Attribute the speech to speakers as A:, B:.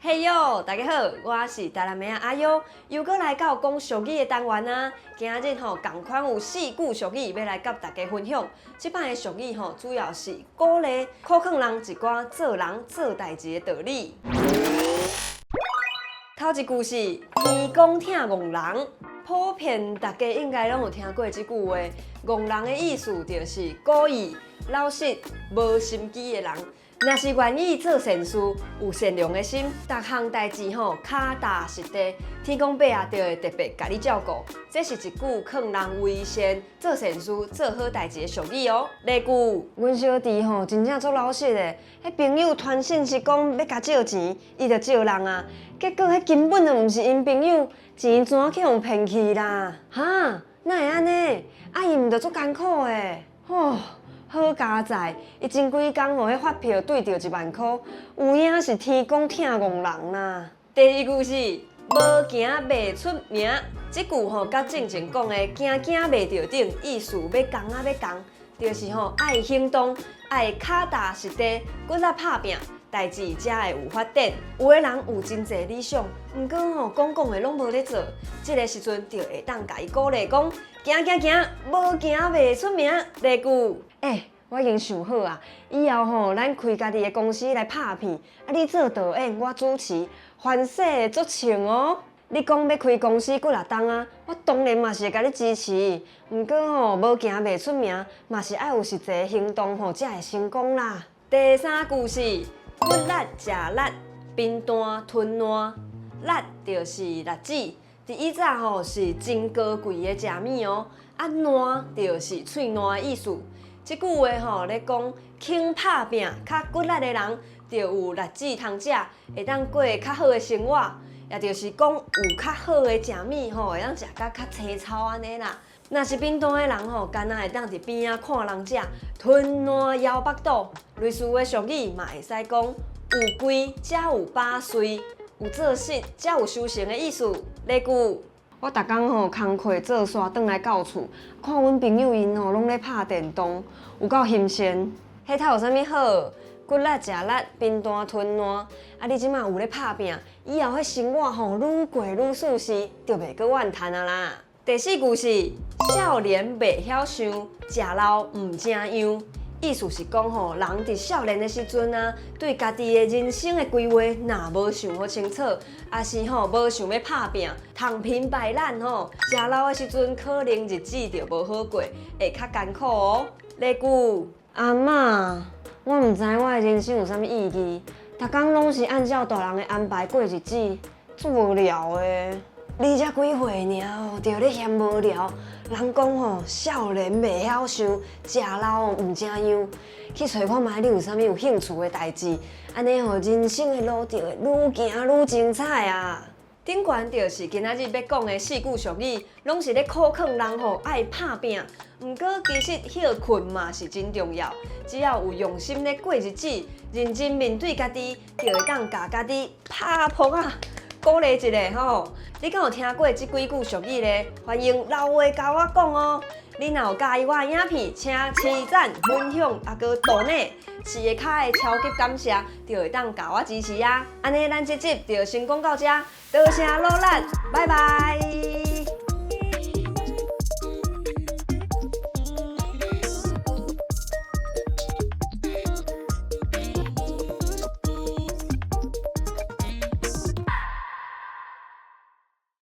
A: 嘿喲，大家好，我是台南妹仔阿優，又閣來到講俗語的單元啊。今日吼仝款有四句俗語欲來佮大家分享。這擺的俗語吼，主要是鼓勵、苦勸人一寡做人做代誌的道理。頭一句是天公疼戇人，普遍大家應該攏有聽過這句話。戇人的意思就是古意、老實、無心機的人。若是願意做善事，有善良的心，逐項代誌吼跤踏實地，天公伯啊就會特別共你照顧。這是一句勸人為善、做善事、做好代誌的俗語哦。第二句，阮小弟吼真正足老實的，彼朋友傳訊息講欲共借錢，伊就借人啊，結果彼根本就毋是𪜶朋友，錢全去予騙去啦。哈，哪會按呢？啊，伊毋就足艱苦的，吼。好佳哉，伊前幾工吼，彼發票對著1萬箍，有影是天公疼戇人啦。第二句是無行袂出名，這句吼佮進前講的行行袂著頂，意思欲仝仔欲仝，就是吼愛行動，愛跤踏實地，骨力拍拚，代誌才會有發展。有的人有真濟理想，毋過吼講講的攏無咧做，這个時陣就會當共伊鼓勵講：行行行，無行袂出名。第二句。欸，我已經想好啊，以後吼，咱開家己的公司來拍片，啊，你做導演，我主持，凡勢會足衝哦。你講欲開公司幾若冬啊，我當然嘛是會共你支持。毋過吼，無行袂出名，嘛是愛有實際行動吼，才會成功啦。第三句是骨力食力，貧惰吞爛，力就是栗子，佇以早吼是真高貴的食物哦，啊爛就是喙爛的意思。這句話吼咧講，肯拍拚、較骨力的人，就有栗子通食，會當過較好的生活，也就是講有較好的食物吼，會當食甲較青草按呢啦。若是貧惰的人吼，干焦會當佇邊仔看人食，吞爛枵腹肚。類似的俗語嘛會使講，有規才有把穗，有做實才有收成的意思。例句。我逐工吼工課做煞，轉來到厝，看阮朋友𪜶吼攏咧拍電動，有夠欣羨。彼頭有啥物好？骨力食力，貧惰吞爛。啊，你這馬有咧拍拚，以後彼生活吼愈過愈舒適，就袂閣怨嘆啊啦。第四句是少年袂曉想，食老毋成樣。意思是講吼，人佇少年的時陣啊，對家己的人生的規劃若無想予清楚，抑是吼無想欲拍拚，躺平擺爛吼，食老的時陣可能日子就無好過，會較艱苦哦。例句，阿嬤，我毋知我的人生有啥物意義，逐工攏是按照大人的安排過日子，足無聊的。你才幾歲爾哦，就咧嫌無聊。人講吼，少年袂曉想，食老毋成樣。去揣看覓你有啥物有興趣的代誌，按呢吼，人生的路就會愈行愈精彩啊！頂懸就是今仔日欲講的四句俗語，攏是咧苦勸人吼愛拍拚。毋過其實歇睏嘛是真重要，只要有用心咧過日子，認真面對家己，就會當共家己拍噗仔！鼓勵一下吼，你敢有聽過這幾句俗語咧？歡迎留話共我講哦。你若有佮意我的影片，請揤讚、分享，抑閣抖內，市下跤的超級感謝，就會當共我支持啊。按呢，咱這集就先講到這，多謝努力，拜拜。